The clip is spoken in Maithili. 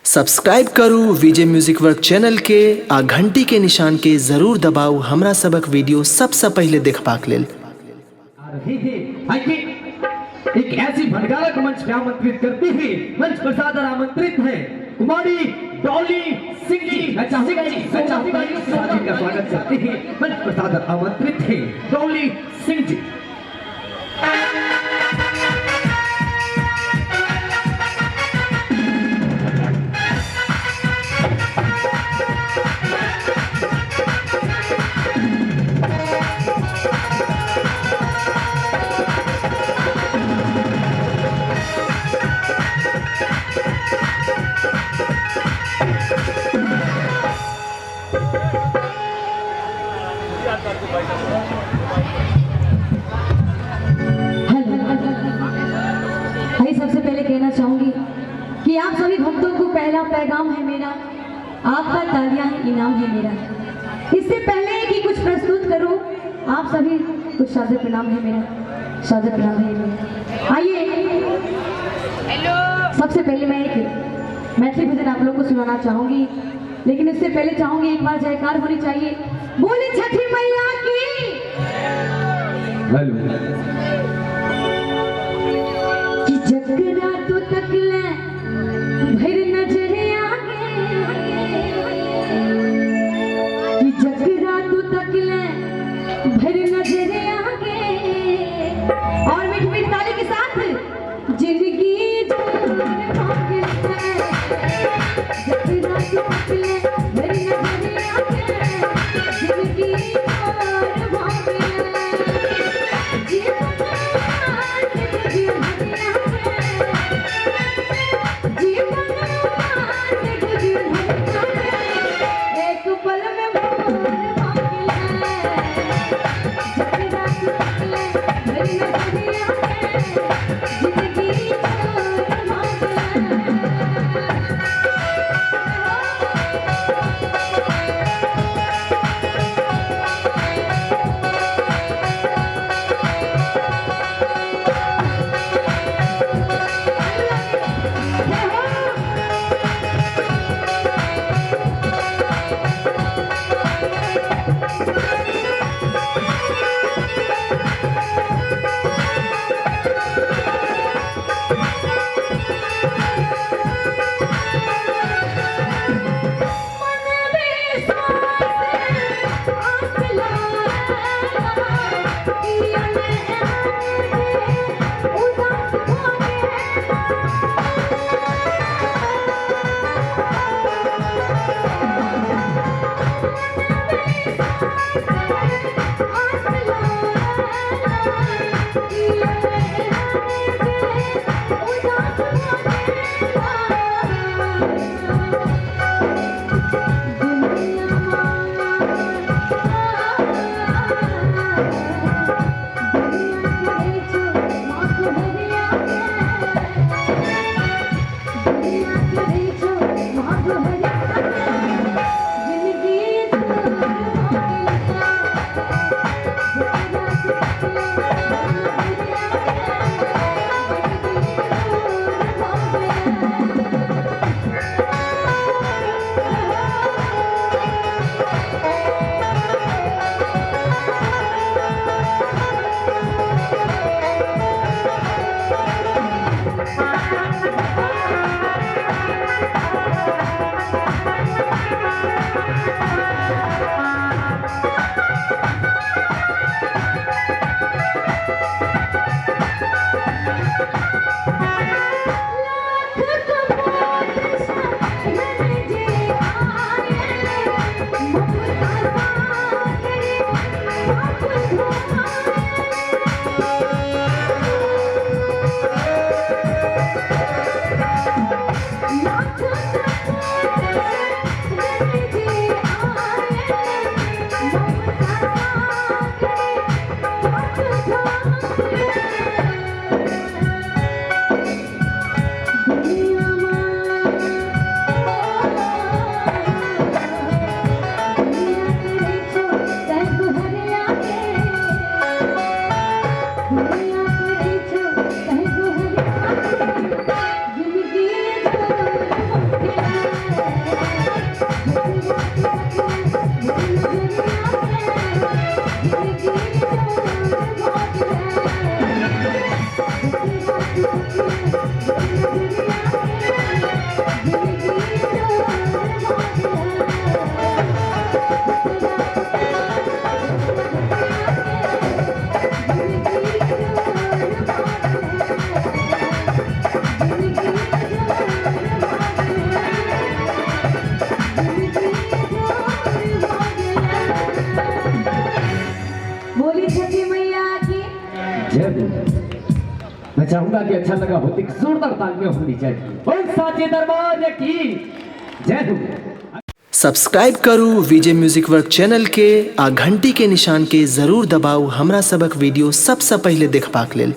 सब्सक्राइब करू विजय म्यूजिक वर्क चैनल के आ घंटी के निशान के जरूर दबाउ हमरा सबक वीडियो सबसँ पहिले देखबाक लेल। आ रहे हैं। आइए एक ऐसी भंडारा को मंच पे आमंत्रित करते हैं। मंच पर सादर आमंत्रित है कुमारी डॉली सिंह जी। मैं चाहूंगा कि शादी का स्वागत करते हैं। मंच पर सादर आमंत्रित है डॉली सिंह जी। हेलो, भाई सबसे पहले कहना चाहूंगी कि आप सभी भक्तों को पहला पैगाम है मेरा, आपका तालियां ही इनाम है मेरा। इससे पहले कि कुछ प्रस्तुत करूं, आप सभी कुछ सादर प्रणाम है मेरा, सादर प्रणाम है मेरा। आइए सबसे पहले मैं एक मैथिली भजन आप लोग को सुनाना चाहूंगी, लेकिन इससे पहले चाहूंगी एक बार जयकार होनी चाहिए। बोले छठी मैया की। हेलो। कि जकरा तो तकले भर नजर आगे, कि जकरा तो तकले भर नजर आगे, और मीठी मीठी ताली के साथ जिंदगी जोर भागे, जकरा तो तकले भर नजर आगे, जिंदगी जोर भागे, जीवन अच्छा लगा हो तो एक जोरदार तालियां होनी चाहिए। और साचे दरबार की जय हो। सब्सक्राइब करू विजय म्यूजिक वर्क चैनल के आ घंटी के निशान के जरूर दबाउ हमरा सबक वीडियो सबसँ पहिले देखबाक लेल।